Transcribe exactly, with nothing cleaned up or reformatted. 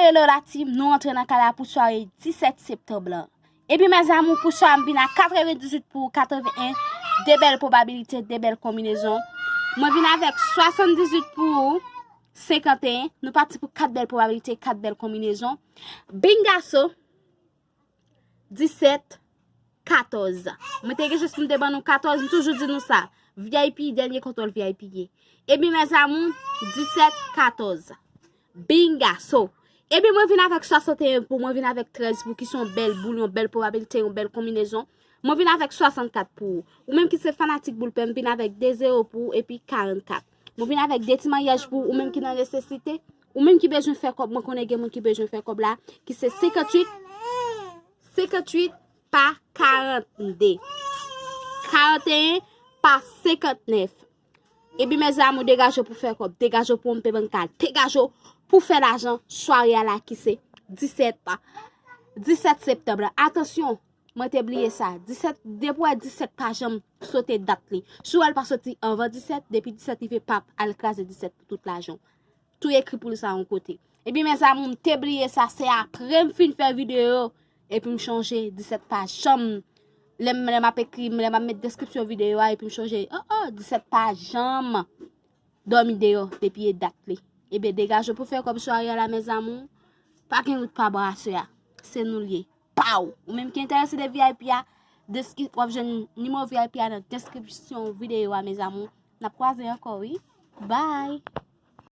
Hello la team, nou antre nan kay la pou sware disèt septanm lan. Ebyen mes amours, pou sware m vin a katrevendizuit pou katreven, de bèl pwobabilite, de bèl konbinezon. Mwen vin avèk swasanndizwit pou senkanteyen. Nou pati pou kat bèl pwobabilite, kat bèl konbinezon. Bingaso, disèt, katòz. Mwen te gen chans pou m te ban nou katòz, m toujou di nou sa. V I P, dènye kontwòl V I P ye. Ebyen mes amours, disèt, katòz. Bingaso. Ebyen mwen vin avèk swasanteyen pou, mwen vin avèk trèz pou ki se yon bèl boul, yon bèl pwobabilite, yon bèl konbinezon. Mwen vin avèk swasannkat pou ou. Ou menm ki se fanatik boul pè, m vin avèk de zewo pou ou epi karannkat. Mwen vin avèk de ti maryaj pou ou, ou menm ki nan nesesite. Ou menm ki bezwen fè kòb, mwen konnen gen moun ki bezwen fè kòb la, ki se senkantuit, senkantuit pa karannde. Karanteyen pa senkantnèf. Ebyen mes amours, degaje w pou fè kòb, degaje w pou wonpe bank la, degaje w pou fè lajan. Sware a la ki se disèt, disèt septanm lan. Atansyon, mwen te bliye sa. Disèt, depi w wè disèt pa janm sote dat li. Si w wè l pa soti anvan disèt, depi disèt rive, p ap al kraze disèt pou tout lajan w. Tou ekri pou l sa yon kote. Ebyen mes amours, m te bliye sa, se apre m fin fè videyo epi m chonje. Disèt pa janm, lè m, lè m ap ekri, lè m ap met deskripsyon videyo a epi m chonje, oh oh, disèt pa janm dòmi deyò depi e dat li. Ebyen degaje w pou fè kòb sware a la mes amours. Pa gen wout pa bò aswè a. Se nou l ye. Pow! Ou menm ki enterese de V I P a, deski-, w ap jwenn nimewo V I P a nan deskripsyon videyo a mes amours. N ap kwaze ankò wi. Bye!